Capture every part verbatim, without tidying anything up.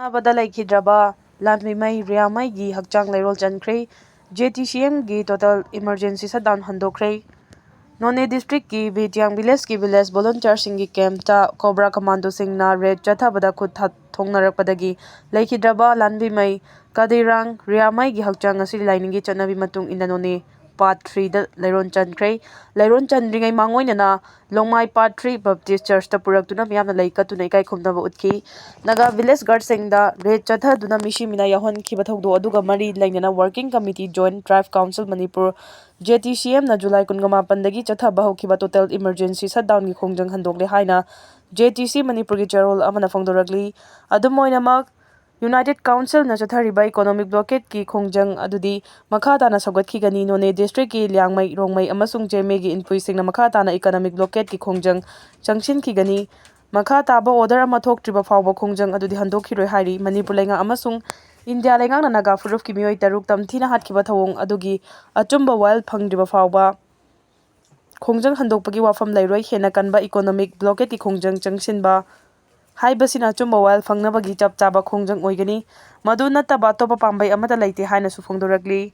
ꯑꯅꯥꯕꯗ ꯂꯩꯈꯤꯗ꯭ꯔꯕ ꯂꯥꯟꯃꯤꯃꯩ ꯔꯤꯌꯥꯃꯩꯒꯤ ꯍꯛꯆꯥꯡ ꯂꯩꯔꯣꯜ ꯆꯟꯈ꯭ꯔꯦ꯫ JTCMꯒꯤ total emergency shutdown ꯍꯟꯗꯣꯛꯈ꯭ꯔꯦ꯫ ꯅꯣꯅꯦ districtꯀꯤ ꯕꯤꯇꯤꯌꯥꯡ villageꯀꯤ village volunteerꯁꯤꯡꯒꯤ campꯇ Cobra commandoꯁꯤꯡꯅ raid ꯆꯠꯊꯕꯗ ꯈꯨꯠ ꯊꯥ-, ꯊꯣꯡꯅꯔꯛꯄꯗꯒꯤ ꯂꯩꯈꯤꯗ꯭ꯔꯕ ꯂꯥꯟꯕꯤꯃꯩ ꯀꯗꯤꯔꯥꯡ ꯔꯤꯌꯥꯃꯩꯒꯤ ꯍꯛꯆꯥꯡ ꯑꯁꯤ ꯂꯥꯏꯅꯤꯡꯒꯤ ꯆꯠꯅꯕꯤ ꯃꯇꯨꯡ ꯏꯟꯅ ꯅꯣꯅꯦ part threeꯗ ꯂꯩꯔꯣꯟ ꯆꯟꯈ꯭ꯔꯦ꯫ ꯂꯩꯔꯣꯟ ꯆꯟꯗ꯭ꯔꯤꯉꯩ ꯃꯥꯡꯑꯣꯏꯅꯅ ꯂꯣꯡꯃꯥꯏ part three Baptist Churchꯇ ꯄꯨꯔꯛꯇꯨꯅ ꯃꯤꯌꯥꯝꯅ ꯂꯩ ꯀꯠꯇꯨꯅ ꯏꯀꯥꯏ ꯈꯨꯝꯅꯕ ꯎꯠꯈꯤ꯫ ꯅꯥꯒꯥ village guardꯁꯤꯡꯗ raid ꯆꯠꯊꯗꯨꯅ ꯃꯤꯁꯤ ꯃꯤꯅꯥ ꯌꯥꯎꯍꯟꯈꯤꯕ ꯊꯧꯗꯣꯛ ꯑꯗꯨꯒ ꯃꯔꯤ ꯂꯩꯅꯅ Working Committee Joint Tribe Council Manipur, JTCMꯅ July ꯀꯨꯟꯒ ꯃꯥꯄꯟꯗꯒꯤ ꯆꯠꯊꯕ ꯍꯧꯈꯤꯕ total emergency shutdownꯒꯤ ꯈꯣꯡꯖꯪ ꯍꯟꯗꯣꯛꯂꯦ ꯍꯥꯏꯅ JTC ꯃꯅꯤꯄꯨꯔꯒꯤ ꯆꯦꯔꯣꯜ ꯑꯃꯅ ꯐꯣꯡꯗꯣꯔꯛꯂꯤ꯫ ꯑꯗꯨꯝ ꯑꯣꯏꯅꯃꯛ, United Councilꯅ ꯆꯠꯊꯔꯤꯕ economic blockadꯀꯤ ꯈꯣꯡꯖꯪ ꯑꯗꯨꯗꯤ ꯃꯈꯥ ꯇꯥꯅ ꯁꯧꯒꯠꯈꯤꯒꯅꯤ꯫ ꯅꯣꯅꯦ districtꯀꯤ ꯂꯤꯌꯥꯡꯃꯩ, ꯔꯣꯡꯃꯩ ꯑꯃꯁꯨꯡ ꯖꯦꯃꯦꯒꯤ ꯏꯟꯄꯨꯏꯁꯤꯡꯅ ꯃꯈꯥ ꯇꯥꯅ economic blockadꯀꯤ ꯈꯣꯡꯖꯪ ꯆꯪꯁꯤꯟꯈꯤꯒꯅꯤ꯫ ꯃꯈꯥ ꯇꯥꯕ order ꯑꯃ ꯊꯣꯛꯇ꯭ꯔꯤꯕ ꯐꯥꯎꯕ ꯈꯣꯡꯖꯪ ꯑꯗꯨꯗꯤ ꯍꯟꯗꯣꯛꯈꯤꯔꯣꯏ ꯍꯥꯏꯔꯤ꯫ ꯃꯅꯤꯄꯨꯔ ꯂꯩꯉꯥꯛ ꯑꯃꯁꯨꯡ ꯏꯟꯗꯤꯌꯥ ꯂꯩꯉꯥꯛꯅ ꯅꯥꯒꯥ ꯐꯨꯔꯨꯞꯀꯤ ꯃꯤꯑꯣꯏ ꯇꯔꯨꯛ ꯇꯝꯊꯤꯅ ꯍꯥꯠꯈꯤꯕ ꯊꯧꯑꯣꯡ ꯑꯗꯨꯒꯤ ꯑꯆꯨꯝꯕ ꯋꯥꯌꯦꯜ ꯐꯪꯗ꯭ꯔꯤꯕ ꯐꯥꯎꯕ ꯈꯣꯡꯖꯪ ꯍꯟꯗꯣꯛꯄꯒꯤ ꯋꯥꯐꯝ ꯂꯩꯔꯣꯏ꯫ ꯍꯦꯟꯅ ꯀꯟꯕ economic blockadꯀꯤ ꯈꯣꯡꯖꯪ ꯆꯪꯁꯤꯟꯕ ꯍꯥꯏꯕꯁꯤꯅ ꯑꯆꯨꯝꯕ ꯋꯥꯌꯦꯜ ꯐꯪꯅꯕꯒꯤ ꯆꯞ ꯆꯥꯕ ꯈꯣꯡꯖꯪ ꯑꯣꯏꯒꯅꯤ꯫ ꯃꯗꯨ ꯅꯠꯇꯕ ꯑꯇꯣꯞꯄ ꯄꯥꯝꯕꯩ ꯑꯃꯠꯇ ꯂꯩꯇꯦ ꯍꯥꯏꯅꯁꯨ ꯐꯣꯡꯗꯣꯔꯛꯂꯤ꯫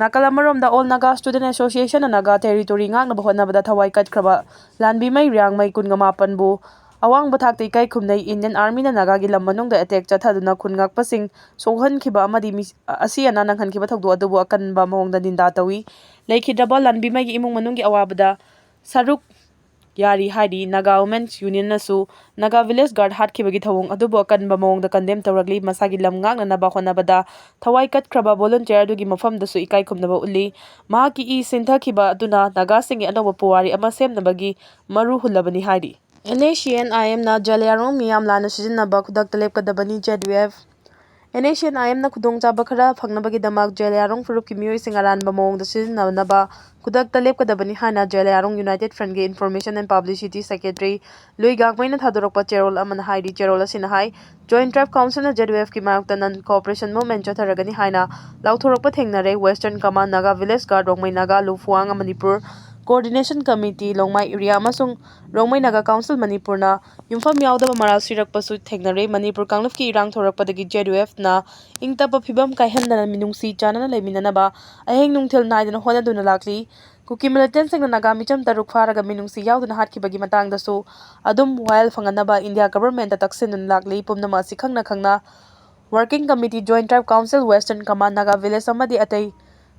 ꯅꯥꯀꯜ ꯑꯃꯔꯣꯝꯗ, All Naga Student Associationꯅ Naga territory ꯉꯥꯛꯅꯕ ꯍꯣꯠꯅꯕꯗ ꯊꯋꯥꯏ ꯀꯠꯈ꯭ꯔꯕ ꯂꯥꯟꯕꯤꯃꯩ ꯔꯤꯌꯥꯡꯃꯩ ꯀꯨꯟꯒ ꯃꯥꯄꯟꯕꯨ ꯑꯋꯥꯡꯕ ꯊꯥꯛꯇ ꯏꯀꯥꯏ ꯈꯨꯝꯅꯩ꯫ Indian Armyꯅ ꯅꯥꯒꯥꯒꯤ ꯂꯝ ꯃꯅꯨꯡꯗ attack ꯆꯠꯊꯗꯨꯅ ꯈꯨꯟ ꯉꯥꯛꯄꯁꯤꯡ ꯁꯣꯛꯍꯟꯈꯤꯕ ꯑꯃꯗꯤ ꯃꯤ-, ꯑꯁꯤ ꯑꯅꯥ ꯅꯪꯍꯟꯈꯤꯕ ꯊꯧꯗꯣꯛ ꯑꯗꯨꯕꯨ ꯑꯀꯟꯕ ꯃꯑꯣꯡꯗ ꯅꯤꯟꯗꯥ ꯇꯧꯏ꯫ ꯂꯩꯈꯤꯗ꯭ꯔꯕ ꯂꯥꯟꯕꯤꯃꯩꯒꯤ ꯏꯃꯨꯡ ꯃꯅꯨꯡꯒꯤ ꯑꯋꯥꯕꯗ ꯁꯔꯨꯛ ꯌꯥꯔꯤ ꯍꯥꯏꯔꯤ꯫ Naga Women's Unionꯅꯁꯨ Naga village guard ꯍꯥꯠꯈꯤꯕꯒꯤ ꯊꯧꯑꯣꯡ ꯑꯗꯨꯕꯨ ꯑꯀꯟꯕ ꯃꯑꯣꯡꯗ condemn ꯇꯧꯔꯛꯂꯤ꯫ ꯃꯁꯥꯒꯤ ꯂꯝ ꯉꯥꯛꯅꯅꯕ ꯍꯣꯠꯅꯕꯗ ꯊꯋꯥꯏ ꯀꯠꯈ꯭ꯔꯕ volunteer ꯑꯗꯨꯒꯤ ꯃꯐꯝꯗꯁꯨ ꯏꯀꯥꯏ ꯈꯨꯝꯅꯕ ꯎꯠꯂꯤ꯫ ꯃꯍꯥꯛꯀꯤ ꯏ ꯁꯤꯟꯊꯈꯤꯕ ꯑꯗꯨꯅ ꯅꯥꯒꯥꯁꯤꯡꯒꯤ ꯑꯅꯧꯕ ꯄꯨꯋꯥꯔꯤ ꯑꯃ ꯁꯦꯝꯅꯕꯒꯤ ꯃꯔꯨ ꯍꯨꯜꯂꯕꯅꯤ ꯍꯥꯏꯔꯤ꯫ NACNIMꯅ ꯖꯦꯂꯤꯌꯥꯡꯔꯣꯡ ꯃꯤꯌꯥꯝ ꯂꯥꯟꯅ ꯁꯤꯖꯤꯟꯅꯕ ꯈꯨꯗꯛꯇ ꯂꯦꯞꯀꯗꯕꯅꯤ, ZUF꯫ NACNIMꯅ ꯈꯨꯗꯣꯡꯆꯥꯕ ꯈꯔ ꯐꯪꯅꯕꯒꯤꯗꯃꯛ ꯖꯦꯂꯤꯌꯥꯡꯔꯣꯡ ꯐꯨꯔꯨꯞꯀꯤ ꯃꯤꯑꯣꯏꯁꯤꯡ ꯑꯔꯥꯟꯕ ꯃꯑꯣꯡꯗ ꯁꯤꯖꯤꯟꯅꯅꯕ ꯈꯨꯗꯛꯇ ꯂꯦꯞꯀꯗꯕꯅꯤ ꯍꯥꯏꯅ Zeliangrong United Frontꯀꯤ Information and Publicity Secretary ꯂꯨꯏ ꯒꯥꯡꯃꯩꯅ ꯊꯥꯗꯣꯔꯛꯄ ꯆꯦꯔꯣꯜ ꯑꯃꯅ ꯍꯥꯏꯔꯤ꯫ ꯆꯦꯔꯣꯜ ꯑꯁꯤꯅ ꯍꯥꯏ, Joint Tribe Councilꯅ ZUFꯀꯤ ꯃꯥꯌꯣꯛꯇ non cooperation movement ꯆꯠꯊꯔꯒꯅꯤ ꯍꯥꯏꯅ ꯂꯥꯎꯊꯣꯔꯛꯄ ꯊꯦꯡꯅꯔꯦ꯫ Western Command Naga Village Guard Rongmei Naga ꯂꯨꯐꯨꯋꯥꯡ Manipur Coordination Committee, ꯂꯣꯡꯃꯥꯏ area ꯑꯃꯁꯨꯡ ꯔꯣꯡꯃꯩ ꯅꯥꯒꯥ ꯀꯥꯎꯟꯁꯤꯜ ꯃꯅꯤꯄꯨꯔꯅ ꯌꯨꯝꯐꯝ ꯌꯥꯎꯗꯕ ꯃꯔꯥꯜ ꯁꯤꯔꯛꯄꯁꯨ ꯊꯦꯡꯅꯔꯦ꯫ ꯃꯅꯤꯄꯨꯔ ꯀꯥꯡꯂꯨꯞꯀꯤ ꯏꯔꯥꯡ ꯊꯣꯔꯛꯄꯗꯒꯤ ZUFꯅ ꯏꯪ ꯇꯞꯄ ꯐꯤꯕꯝ ꯀꯥꯏꯍꯟꯗꯅ ꯃꯤꯅꯨꯡꯁꯤ ꯆꯥꯟꯅꯅ ꯂꯩꯃꯤꯟꯅꯅꯕ ꯑꯍꯤꯡ ꯅꯨꯡꯊꯤꯜ ꯅꯥꯏꯗꯅ ꯍꯣꯠꯅꯗꯨꯅ ꯂꯥꯛꯂꯤ꯫ ꯀꯨꯀꯤ militantꯁꯤꯡꯅ ꯅꯥꯒꯥ ꯃꯤꯆꯝ ꯇꯔꯨꯛ ꯐꯥꯔꯒ ꯃꯤꯅꯨꯡꯁꯤ ꯌꯥꯎꯗꯅ ꯍꯥꯠꯈꯤꯕꯒꯤ ꯃꯇꯥꯡꯗꯁꯨ ꯑꯗꯨꯝ ꯋꯥꯌꯦꯜ ꯐꯪꯍꯟꯅꯕ India governmentꯇ ꯇꯛꯁꯤꯟꯗꯨꯅ ꯂꯥꯛꯂꯤ꯫ ꯄꯨꯝꯅꯃꯛ ꯑꯁꯤ ꯈꯪꯅ ꯈꯪꯅ Working Committee, Joint Tribe Council, Western Command, Naga Village ꯑꯃꯗꯤ ꯑꯇꯩ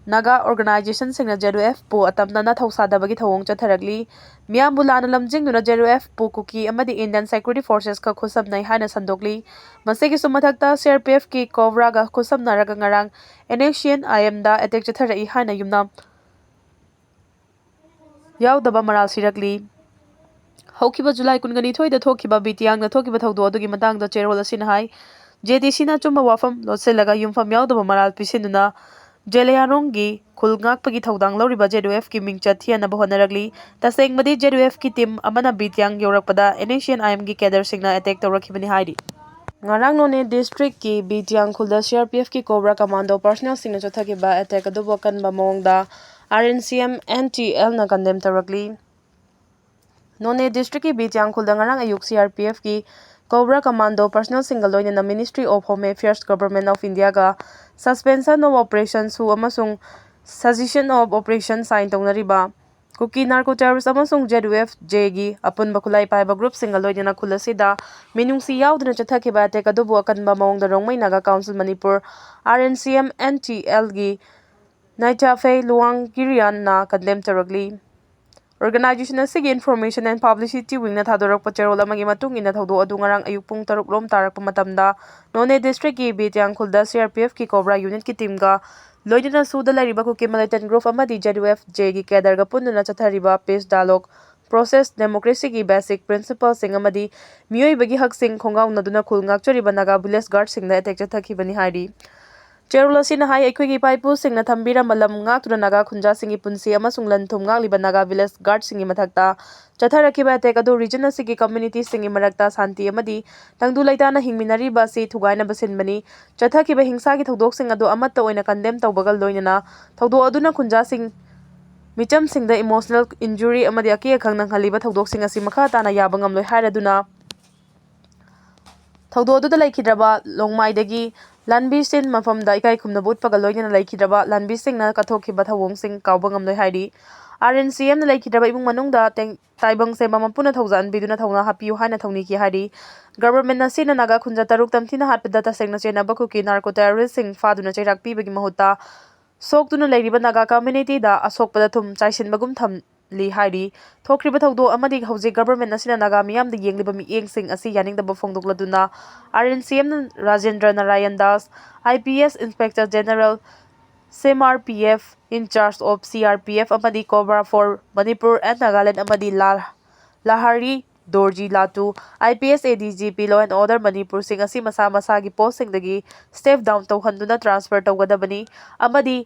ꯅꯥꯒꯥ organizationꯁꯤꯡꯅ ZUFꯄꯨ ꯑꯇꯝꯅꯅ ꯊꯧꯁꯥꯗꯕꯒꯤ ꯊꯧꯑꯣꯡ ꯆꯠꯊꯔꯛꯂꯤ꯫ ꯃꯤꯌꯥꯝꯕꯨ ꯂꯥꯟꯅ ꯂꯝꯖꯤꯡꯗꯨꯅ ZUFꯄꯨ ꯀꯨꯀꯤ ꯑꯃꯗꯤ Indian Security Forcesꯀ ꯈꯨꯠꯁꯝꯅꯩ ꯍꯥꯏꯅ ꯁꯟꯗꯣꯛꯂꯤ꯫ ꯃꯁꯤꯒꯤꯁꯨ ꯃꯊꯛꯇ CRPFꯀꯤ COBRAꯒ ꯈꯨꯠꯁꯝꯅꯔꯒ ꯉꯔꯥꯡ NSCN-IMꯗ attack ꯆꯠꯊꯔꯛꯏ ꯍꯥꯏꯅ ꯌꯨꯝꯅꯥꯝ ꯌꯥꯎꯗꯕ ꯃꯔꯥꯜ ꯁꯤꯔꯛꯂꯤ꯫ ꯍꯧꯈꯤꯕ ꯖꯨꯂꯥꯏ ꯀꯨꯟꯒ ꯅꯤꯊꯣꯏꯗ ꯊꯣꯛꯈꯤꯕ ꯕꯤꯇꯤꯌꯥꯡꯅ ꯊꯣꯛꯈꯤꯕ ꯊꯧꯗꯣꯛ ꯑꯗꯨꯒꯤ ꯃꯇꯥꯡꯗ ꯆꯦꯔꯣꯜ ꯑꯁꯤꯅ ꯍꯥꯏ, JTCꯅ ꯑꯆꯨꯝꯕ ꯋꯥꯐꯝ ꯂꯣꯠꯁꯤꯜꯂꯒ ꯌꯨꯝꯐꯝ ꯌꯥꯎꯗꯕ ꯃꯔꯥꯜ ꯄꯤꯁꯤꯟꯗꯨꯅ ꯖꯦꯂꯤꯌꯥꯡꯔꯣꯡꯒꯤ ꯈꯨꯜ ꯉꯥꯛꯄꯒꯤ ꯊꯧꯗꯥꯡ ꯂꯧꯔꯤꯕ ZUFꯀꯤ ꯃꯤꯡꯆꯠ ꯊꯤꯍꯟꯅꯕ ꯍꯣꯠꯅꯔꯛꯂꯤ꯫ ꯇꯁꯦꯡꯕꯗꯤ ZUFꯀꯤ team ꯑꯃꯅ ꯕꯤꯇꯤꯌꯥꯡ ꯌꯧꯔꯛꯄꯗ NSCN-IMꯒꯤ cadreꯁꯤꯡꯅ attack ꯇꯧꯔꯛꯈꯤꯕꯅꯤ ꯍꯥꯏꯔꯤ꯫ ꯉꯔꯥꯡ ꯅꯣꯅꯦ districtꯀꯤ ꯕꯤꯇꯤꯌꯥꯡ ꯈꯨꯜꯗ CRPFꯀꯤ COBRA commando personnelꯁꯤꯡꯅ ꯆꯠꯊꯈꯤꯕ attack ꯑꯗꯨꯕꯨ ꯑꯀꯟꯕ ꯃꯑꯣꯡꯗ RNCM NTLꯅ condemn ꯇꯧꯔꯛꯂꯤ꯫ ꯅꯣꯅꯦ districtꯀꯤ ꯕꯤꯇꯤꯌꯥꯡ ꯈꯨꯜꯗ ꯉꯔꯥꯡ ꯑꯌꯨꯛ CRPFꯀꯤ COBRA commando personnelꯁꯤꯡꯒ ꯂꯣꯏꯅꯅ Ministry of Home Affairs, Government of Indiaꯒ suspension of operation ꯁꯨ ꯑꯃꯁꯨꯡ cessation of operation sign ꯇꯧꯅꯔꯤꯕ ꯀꯨꯀꯤ narco terrorist ꯑꯃꯁꯨꯡ ZUF-Jꯒꯤ ꯑꯄꯨꯟꯕ ꯈꯨꯠꯂꯥꯏ ꯄꯥꯏꯕ groupꯁꯤꯡꯒ ꯂꯣꯏꯅꯅ ꯈꯨꯜ ꯑꯁꯤꯗ ꯃꯤꯅꯨꯡꯁꯤ ꯌꯥꯎꯗꯅ ꯆꯠꯊꯈꯤꯕ attack ꯑꯗꯨꯕꯨ ꯑꯀꯟꯕ ꯃꯑꯣꯡꯗ ꯔꯣꯡꯃꯩ ꯅꯥꯒꯥ ꯀꯥꯎꯟꯁꯤꯜ ꯃꯅꯤꯄꯨꯔ, RNCM NTLꯒꯤ ꯅꯥꯏꯆꯥꯐꯦ ꯂꯨꯋꯥꯡ ꯀꯤꯔꯤꯌꯥꯟꯅ condemn ꯇꯧꯔꯛꯂꯤ꯫ Organization ꯑꯁꯤꯒꯤ Information and Publicity Wingꯅ ꯊꯥꯗꯣꯔꯛꯄ ꯆꯦꯔꯣꯜ ꯑꯃꯒꯤ ꯃꯇꯨꯡ ꯏꯟꯅ ꯊꯧꯗꯣꯛ ꯑꯗꯨ ꯉꯔꯥꯡ ꯑꯌꯨꯛ ꯄꯨꯡ ꯇꯔꯨꯛ ꯔꯣꯝ ꯇꯥꯔꯛꯄ ꯃꯇꯝꯗ ꯅꯣꯅꯦ districtꯀꯤ ꯕꯤꯇꯤꯌꯥꯡ ꯈꯨꯜꯗ CRPFꯀꯤ COBRA unitꯀꯤ teamꯒ ꯂꯣꯏꯅꯅ ꯁꯨꯗ ꯂꯩꯔꯤꯕ ꯀꯨꯀꯤ militant group ꯑꯃꯗꯤ ZUF-Jꯒꯤ cadreꯒ ꯄꯨꯟꯗꯨꯅ ꯆꯠꯊꯔꯤꯕ peace dialogue process, democracyꯒꯤ basic principleꯁꯤꯡ ꯑꯃꯗꯤ ꯃꯤꯑꯣꯏꯕꯒꯤ ꯍꯛꯁꯤꯡ ꯈꯣꯡꯒꯥꯎꯅꯗꯨꯅ ꯈꯨꯜ ꯉꯥꯛꯆꯔꯤꯕ ꯅꯥꯒꯥ village guardꯁꯤꯡꯗ attack ꯆꯠꯊꯈꯤꯕꯅꯤ ꯍꯥꯏꯔꯤ꯫ ꯆꯦꯔꯣꯜ ꯑꯁꯤꯅ ꯍꯥꯏ, ꯑꯩꯈꯣꯏꯒꯤ ꯏꯄꯥ ꯏꯄꯨꯁꯤꯡꯅ ꯊꯝꯕꯤꯔꯝꯕ ꯂꯝ ꯉꯥꯛꯇꯨꯅ ꯅꯥꯒꯥ ꯈꯨꯟꯖꯥꯁꯤꯡꯒꯤ ꯄꯨꯟꯁꯤ ꯑꯃꯁꯨꯡ ꯂꯟ ꯊꯨꯝ ꯉꯥꯛꯂꯤꯕ ꯅꯥꯒꯥ village guardꯁꯤꯡꯒꯤ ꯃꯊꯛꯇ ꯆꯠꯊꯔꯛꯈꯤꯕ attack ꯑꯗꯨ region ꯑꯁꯤꯒꯤ communityꯁꯤꯡꯒꯤ ꯃꯔꯛꯇ ꯁꯥꯟꯇꯤ ꯑꯃꯗꯤ ꯇꯪꯗꯨ ꯂꯩꯇꯥꯅ ꯍꯤꯡꯃꯤꯟꯅꯔꯤꯕ ꯑꯁꯤ ꯊꯨꯒꯥꯏꯅꯕ ꯁꯤꯟꯕꯅꯤ꯫ ꯆꯠꯊꯈꯤꯕ ꯍꯤꯡꯁꯥꯒꯤ ꯊꯧꯗꯣꯛꯁꯤꯡ ꯑꯗꯨ ꯑꯃꯠꯇ ꯑꯣꯏꯅ condemn ꯇꯧꯕꯒ ꯂꯣꯏꯅꯅ ꯊꯧꯗꯣꯛ ꯑꯗꯨꯅ ꯈꯨꯟꯖꯥꯁꯤꯡ ꯃꯤꯆꯝꯁꯤꯡꯗ emotional injury ꯑꯃꯗꯤ ꯑꯀꯤ ꯑꯈꯪ ꯅꯪꯍꯜꯂꯤꯕ ꯊꯧꯗꯣꯛꯁꯤꯡ ꯑꯁꯤ ꯃꯈꯥ ꯇꯥꯅ ꯌꯥꯕ ꯉꯝꯂꯣꯏ ꯍꯥꯏꯔꯗꯨꯅ, ꯊꯧꯗꯣꯛ ꯑꯗꯨꯗ ꯂꯩꯈꯤꯗ꯭ꯔꯕ ꯂꯣꯡꯃꯥꯏꯗꯒꯤ ꯂꯥꯟꯕꯤꯁꯤꯡ ꯃꯐꯝꯗ ꯏꯀꯥꯏ ꯈꯨꯝꯅꯕ ꯎꯠꯄꯒ ꯂꯣꯏꯅꯅ ꯂꯩꯈꯤꯗ꯭ꯔꯕ ꯂꯥꯟꯕꯤꯁꯤꯡꯅ ꯀꯠꯊꯣꯛꯈꯤꯕ ꯊꯧꯑꯣꯡꯁꯤꯡ ꯀꯥꯎꯕ ꯉꯝꯂꯣꯏ ꯍꯥꯏꯔꯤ꯫ ꯑꯥꯔ ꯑꯦꯟ ꯁꯤ ꯑꯦꯝꯅ ꯂꯩꯈꯤꯗ꯭ꯔꯕ ꯏꯃꯨꯡ ꯃꯅꯨꯡꯗ ꯇꯦꯡ-, ꯇꯥꯏꯕꯪ ꯁꯦꯝꯕ ꯃꯄꯨꯅ ꯊꯧꯖꯥꯟꯕꯤꯗꯨꯅ ꯊꯧꯅꯥ ꯍꯥꯞꯄꯤꯌꯨ ꯍꯥꯏꯅ ꯊꯧꯅꯤꯈꯤ ꯍꯥꯏꯔꯤ꯫ Government ꯑꯁꯤꯅ ꯅꯥꯒꯥ ꯈꯨꯟꯖꯥ ꯇꯔꯨꯛ ꯇꯝꯊꯤꯅ ꯍꯥꯠꯄꯗ ꯇꯁꯦꯡꯅ ꯆꯦꯟꯅꯕ ꯀꯨꯀꯤ narco terroristꯁꯤꯡ ꯐꯥꯗꯨꯅ ꯆꯩꯔꯥꯛ ꯄꯤꯕꯒꯤ ꯃꯍꯨꯠꯇ ꯁꯣꯛꯇꯨꯅ ꯂꯩꯔꯤꯕ ꯅꯥꯒꯥ communityꯗ ꯑꯁꯣꯛꯄꯗ ꯊꯨꯝ ꯆꯥꯏꯁꯤꯟꯕꯒꯨꯝ ꯊꯝꯂꯤ ꯍꯥꯏꯔꯤ꯫ ꯊꯣꯛꯈ꯭ꯔꯤꯕ ꯊꯧꯗꯣꯛ ꯑꯃꯗꯤ ꯍꯧꯖꯤꯛ government ꯑꯁꯤꯅ ꯅꯥꯒꯥ ꯃꯤꯌꯥꯝꯗ ꯌꯦꯡꯂꯤꯕ ꯃꯤꯠꯌꯦꯡꯁꯤꯡ ꯑꯁꯤ ꯌꯥꯅꯤꯡꯗꯕ ꯐꯣꯡꯗꯣꯛꯂꯗꯨꯅ, ꯑꯥꯔ ꯑꯦꯟ ꯁꯤ ꯑꯦꯝꯅ Rajendra Narayan Das, I P S Inspector General, C R P F in charge of C R P F ꯑꯃꯗꯤ Cobra for Manipur and Nagaland ꯑꯃꯗꯤ ꯂꯥ-, Lahari Dorji Latu, I P S A D G P Law and Order ꯃꯅꯤꯄꯨꯔꯁꯤꯡ ꯑꯁꯤ ꯃꯁꯥ ꯃꯁꯥꯒꯤ postꯁꯤꯡꯗꯒꯤ step down ꯇꯧꯍꯟꯗꯨꯅ transfer ꯇꯧꯒꯗꯕꯅꯤ ꯑꯃꯗꯤ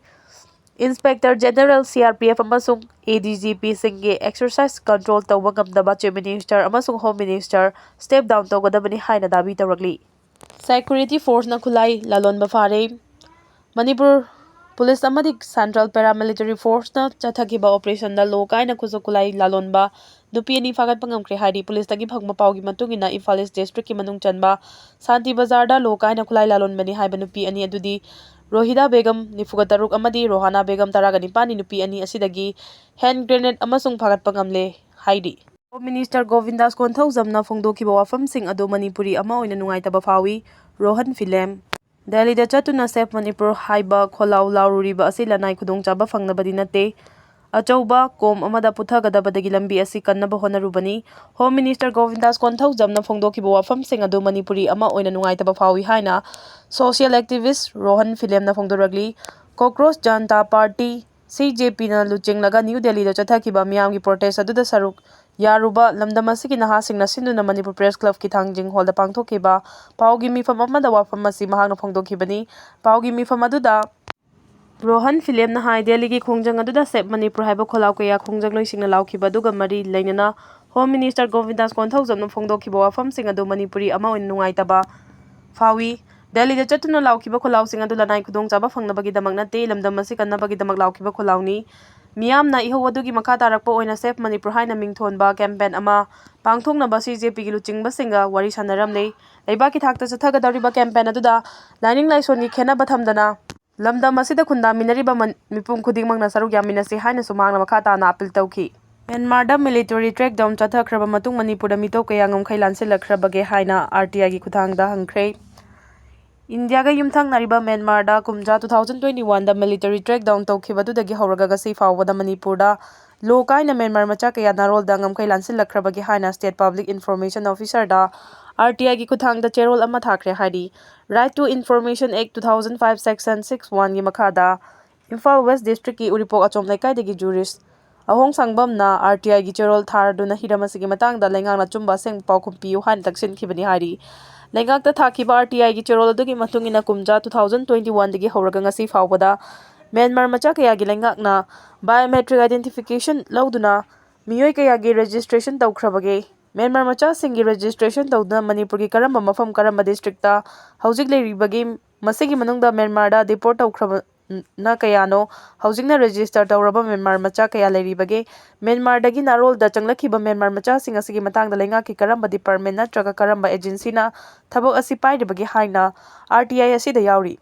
Inspector General C R P F ꯑꯃꯁꯨꯡ A D G Pꯁꯤꯡꯒꯤ exercise control ꯇꯧꯕ ꯉꯝꯗꯕ Chief Minister ꯑꯃꯁꯨꯡ Home Minister step down ꯇꯧꯒꯗꯕꯅꯤ ꯍꯥꯏꯅ ꯗꯥꯕꯤ ꯇꯧꯔꯛꯂꯤ꯫ Security forceꯅ ꯈꯨꯠꯂꯥꯏ ꯂꯥꯂꯣꯟꯕ ꯐꯥꯔꯦ꯫ ꯃꯅꯤꯄꯨꯔ police ꯑꯃꯗꯤ central paramilitary forceꯅ ꯆꯠꯊꯈꯤꯕ operationꯗ ꯂꯣ ꯀꯥꯏꯅ ꯈꯨꯠꯁꯨ ꯈꯨꯠꯂꯥꯏ ꯂꯥꯂꯣꯟꯕ ꯅꯨꯄꯤ ꯑꯅꯤ ꯐꯥꯒꯠꯄ ꯉꯝꯈ꯭ꯔꯦ ꯍꯥꯏꯔꯤ꯫ Policeꯇꯒꯤ ꯐꯪꯕ ꯄꯥꯎꯒꯤ ꯃꯇꯨꯡ ꯏꯟꯅ, ꯏꯝꯐꯥꯜ East districtꯀꯤ ꯃꯅꯨꯡ ꯆꯟꯕ ꯁꯥꯟꯇꯤ ꯕꯖꯥꯔꯗ ꯂꯣ ꯀꯥꯏꯅ ꯈꯨꯠꯂꯥꯏ ꯂꯥꯂꯣꯟꯕꯅꯤ ꯍꯥꯏꯕ ꯅꯨꯄꯤ ꯑꯅꯤ ꯑꯗꯨꯗꯤ ꯔꯣꯍꯤꯗꯥ ꯕꯦꯒꯝ, ꯅꯤꯐꯨꯒ ꯇꯔꯨꯛ, ꯑꯃꯗꯤ ꯔꯣꯍꯥꯅꯥ ꯕꯦꯒꯝ, ꯇꯔꯥꯒ ꯅꯤꯄꯥꯟꯅꯤ꯫ ꯅꯨꯄꯤ ꯑꯅꯤ ꯑꯁꯤꯗꯒꯤ hand grenade ꯑꯃꯁꯨꯡ ꯐꯥꯒꯠꯄ ꯉꯝꯂꯦ ꯍꯥꯏꯔꯤ꯫ Home Minister ꯒꯣꯕꯤꯟꯗꯥꯁ ꯀꯣꯟꯊꯧꯖꯝꯅ ꯐꯣꯡꯗꯣꯛꯈꯤꯕ ꯋꯥꯐꯝꯁꯤꯡ ꯑꯗꯨ ꯃꯅꯤꯄꯨꯔꯤ ꯑꯃ ꯑꯣꯏꯅ ꯅꯨꯡꯉꯥꯏꯇꯕ ꯐꯥꯎꯏ꯫ ꯔꯣꯍꯟ ꯐꯤꯂꯦꯝ꯫ ꯗꯦꯜꯂꯤꯗ ꯆꯠꯇꯨꯅ Save Manipur ꯍꯥꯏꯕ ꯈꯣꯜꯂꯥꯎ ꯂꯥꯎꯔꯨꯔꯤꯕ ꯑꯁꯤ ꯂꯅꯥꯏ ꯈꯨꯗꯣꯡꯆꯥꯕ ꯐꯪꯅꯕꯗꯤ ꯅꯠꯇꯦ꯫ ꯑꯆꯧꯕ ꯀꯣꯝ ꯑꯃꯗ ꯄꯨꯊꯒꯗꯕꯗꯒꯤ ꯂꯝꯕꯤ ꯑꯁꯤ ꯀꯟꯅꯕ ꯍꯣꯠꯅꯔꯨꯕꯅꯤ꯫ Home Minister ꯒꯣꯕꯤꯟꯗꯥꯁ ꯀꯣꯟꯊꯧꯖꯝꯅ ꯐꯣꯡꯗꯣꯛꯈꯤꯕ ꯋꯥꯐꯝꯁꯤꯡ ꯑꯗꯨ ꯃꯅꯤꯄꯨꯔꯤ ꯑꯃ ꯑꯣꯏꯅ ꯅꯨꯡꯉꯥꯏꯇꯕ ꯐꯥꯎꯏ ꯍꯥꯏꯅ social activist ꯔꯣꯍꯟ ꯐꯤꯂꯦꯝꯅ ꯐꯣꯡꯗꯣꯔꯛꯂꯤ꯫ Cockroach Janata Party, C J Pꯅ ꯂꯨꯆꯤꯡꯂꯒ ꯅ꯭ꯌꯨ ꯗꯦꯜꯂꯤꯗ ꯆꯠꯊꯈꯤꯕ ꯃꯤꯌꯥꯝꯒꯤ protest ꯑꯗꯨꯗ ꯁꯔꯨꯛ ꯌꯥꯔꯨꯕ ꯂꯝꯗꯝ ꯑꯁꯤꯒꯤ ꯅꯍꯥꯁꯤꯡꯅ ꯁꯤꯟꯗꯨꯅ ꯃꯅꯤꯄꯨꯔ Press Clubꯀꯤ ꯊꯥꯡꯖꯤꯡ ꯍꯣꯜꯗ ꯄꯥꯡꯊꯣꯛꯈꯤꯕ ꯄꯥꯎꯒꯤ ꯃꯤꯐꯝ ꯑꯃꯗ ꯋꯥꯐꯝ ꯑꯁꯤ ꯃꯍꯥꯛꯅ ꯐꯣꯡꯗꯣꯛꯈꯤꯕꯅꯤ꯫ ꯄꯥꯎꯒꯤ ꯃꯤꯐꯝ ꯑꯗꯨꯗ ꯔꯣꯍꯟ ꯐꯤꯂꯦꯝꯅ ꯍꯥꯏ, ꯗꯦꯜꯂꯤꯒꯤ ꯈꯣꯡꯖꯪ ꯑꯗꯨꯗ Save Manipur ꯍꯥꯏꯕ ꯈꯣꯜꯂꯥꯎ ꯀꯌꯥ ꯈꯣꯡꯖꯪꯂꯣꯏꯁꯤꯡꯅ ꯂꯥꯎꯈꯤꯕ ꯑꯗꯨꯒ ꯃꯔꯤ ꯂꯩꯅꯅ Home Minister ꯒꯣꯕꯤꯟꯗꯥꯁ ꯀꯣꯟꯊꯧꯖꯝꯅ ꯐꯣꯡꯗꯣꯛꯈꯤꯕ ꯋꯥꯐꯝꯁꯤꯡ ꯑꯗꯨ ꯃꯅꯤꯄꯨꯔꯤ ꯑꯃ ꯑꯣꯏꯅ ꯅꯨꯡꯉꯥꯏꯇꯕ ꯐꯥꯎꯏ꯫ ꯗꯦꯜꯂꯤꯗ ꯆꯠꯇꯨꯅ ꯂꯥꯎꯈꯤꯕ ꯈꯣꯜꯂꯥꯎꯁꯤꯡ ꯑꯗꯨ ꯂꯅꯥꯏ ꯈꯨꯗꯣꯡꯆꯥꯕ ꯐꯪꯅꯕꯒꯤꯗꯃꯛ ꯅꯠꯇꯦ, ꯂꯝꯗꯝ ꯑꯁꯤ ꯀꯟꯅꯕꯒꯤꯗꯃꯛ ꯂꯥꯎꯈꯤꯕ ꯈꯣꯜꯂꯥꯎꯅꯤ꯫ ꯃꯤꯌꯥꯝꯅ ꯏꯍꯧ ꯑꯗꯨꯒꯤ ꯃꯈꯥ ꯇꯥꯔꯛꯄ ꯑꯣꯏꯅ Save Manipur ꯍꯥꯏꯅ ꯃꯤꯡꯊꯣꯟꯕ campaign ꯑꯃ ꯄꯥꯡꯊꯣꯛꯅꯕ CJPꯒꯤ ꯂꯨꯆꯤꯡꯕꯁꯤꯡꯒ ꯋꯥꯔꯤ ꯁꯥꯟꯅꯔꯝꯂꯦ꯫ ꯂꯩꯕꯥꯛꯀꯤ ꯊꯥꯛꯇ ꯆꯠꯊꯒꯗꯧꯔꯤꯕ campaign ꯑꯗꯨꯗ ꯂꯥꯏꯅꯤꯡ ꯂꯥꯏꯁꯣꯟꯒꯤ ꯈꯦꯠꯅꯕ ꯊꯝꯗꯅ ꯂꯝꯗꯝ ꯑꯁꯤꯗ ꯈꯨꯟꯗꯥꯃꯤꯟꯅꯔꯤꯕ ꯃꯟ-, ꯃꯤꯄꯨꯝ ꯈꯨꯗꯤꯡꯃꯛꯅ ꯁꯔꯨꯛ ꯌꯥꯃꯤꯟꯅꯁꯤ ꯍꯥꯏꯅꯁꯨ ꯃꯍꯥꯛꯅ ꯃꯈꯥ ꯇꯥꯅ appeal ꯇꯧꯈꯤ꯫ ꯃ꯭ꯌꯥꯟꯃꯥꯔꯗ military crackdown ꯆꯠꯊꯈ꯭ꯔꯕ ꯃꯇꯨꯡ ꯃꯅꯤꯄꯨꯔꯗ ꯃꯤꯇꯣꯞ ꯀꯌꯥ ꯉꯝꯈꯩ ꯂꯥꯟꯁꯤꯜꯂꯛꯈ꯭ꯔꯕꯒꯦ ꯍꯥꯏꯅ RTIꯒꯤ ꯈꯨꯠꯊꯥꯡꯗ ꯍꯪꯈ꯭ꯔꯦ꯫ ꯏꯟꯗꯤꯌꯥꯒ ꯌꯨꯝꯊꯪꯅꯔꯤꯕ ꯃ꯭ꯌꯥꯟꯃꯥꯔꯗ ꯀꯨꯝꯖꯥ two thousand twenty oneꯗ military crackdown ꯇꯧꯈꯤꯕꯗꯨꯗꯒꯤ ꯍꯧꯔꯒ ꯉꯁꯤ ꯐꯥꯎꯕꯗ ꯃꯅꯤꯄꯨꯔꯗ ꯂꯣ ꯀꯥꯏꯅ ꯃ꯭ꯌꯥꯟꯃꯥꯔ ꯃꯆꯥ ꯀꯌꯥ ꯅꯥꯔꯣꯜꯗ ꯉꯝꯈꯩ ꯂꯥꯟꯁꯤꯜꯂꯛꯈ꯭ꯔꯕꯒꯦ ꯍꯥꯏꯅ State Public Information Officerꯗ RTIꯒꯤ ꯈꯨꯠꯊꯥꯡꯗ ꯆꯦꯔꯣꯜ ꯑꯃ ꯊꯥꯈ꯭ꯔꯦ ꯍꯥꯏꯔꯤ꯫ Right to Information Act two thousand five section six oneꯒꯤ ꯃꯈꯥꯗ ꯏꯝꯐꯥꯜ West Districtꯀꯤ ꯎꯔꯤꯄꯣꯛ ꯑꯆꯣꯝ ꯂꯩꯀꯥꯏꯗꯒꯤ jurist ꯑꯍꯣꯡ ꯁꯥꯡꯕꯝꯅ RTIꯒꯤ ꯆꯦꯔꯣꯜ ꯊꯥꯗꯨꯅ ꯍꯤꯔꯝ ꯑꯁꯤꯒꯤ ꯃꯇꯥꯡꯗ ꯂꯩꯉꯥꯛꯅ ꯑꯆꯨꯝꯕ ꯑꯁꯦꯡꯕ ꯄꯥꯎꯈꯨꯝ ꯄꯤꯌꯨ ꯍꯥꯏꯅ ꯇꯛꯁꯤꯟꯈꯤꯕꯅꯤ ꯍꯥꯏꯔꯤ꯫ ꯂꯩꯉꯥꯛꯇ ꯊꯥꯈꯤꯕ RTIꯒꯤ ꯆꯦꯔꯣꯜ ꯑꯗꯨꯒꯤ ꯃꯇꯨꯡ ꯏꯟꯅ ꯀꯨꯝꯖꯥ two thousand twenty oneꯗꯒꯤ ꯍꯧꯔꯒ ꯉꯁꯤ ꯐꯥꯎꯕꯗ ꯃ꯭ꯌꯥꯟꯃꯥꯔ ꯃꯆꯥ ꯀꯌꯥꯒꯤ ꯂꯩꯉꯥꯛꯅ biometric identification ꯂꯧꯗꯨꯅ ꯃꯤꯑꯣꯏ ꯀꯌꯥꯒꯤ registration ꯇꯧꯈ꯭ꯔꯕꯒꯦ? ꯃ꯭ꯌꯥꯟꯃꯥꯔ ꯃꯆꯥꯁꯤꯡꯒꯤ registration ꯇꯧꯗꯨꯅ ꯃꯅꯤꯄꯨꯔꯒꯤ ꯀꯔꯝꯕ ꯃꯐꯝ, ꯀꯔꯝꯕ districtꯇ ꯍꯧꯖꯤꯛ ꯂꯩꯔꯤꯕꯒꯦ? ꯃꯁꯤꯒꯤ ꯃꯅꯨꯡꯗ ꯃ꯭ꯌꯥꯟꯃꯥꯔꯗ deport ꯇꯧꯈ꯭ꯔꯕꯅ ꯀꯌꯥꯅꯣ? ꯍꯧꯖꯤꯛꯅ register ꯇꯧꯔꯕ ꯃ꯭ꯌꯥꯟꯃꯥꯔ ꯃꯆꯥ ꯀꯌꯥ ꯂꯩꯔꯤꯕꯒꯦ? ꯃ꯭ꯌꯥꯟꯃꯥꯔꯗꯒꯤ ꯅꯥꯔꯣꯜꯗ ꯆꯪꯂꯛꯈꯤꯕ ꯃ꯭ꯌꯥꯟꯃꯥꯔ ꯃꯆꯥꯁꯤꯡ ꯑꯁꯤꯒꯤ ꯃꯇꯥꯡꯗ ꯂꯩꯉꯥꯛꯀꯤ ꯀꯔꯝꯕ department ꯅꯠꯇ꯭ꯔꯒ ꯀꯔꯝꯕ agencyꯅ ꯊꯕꯛ ꯑꯁꯤ ꯄꯥꯏꯔꯤꯕꯒꯦ ꯍꯥꯏꯅ RTI ꯑꯁꯤꯗ ꯌꯥꯎꯔꯤ꯫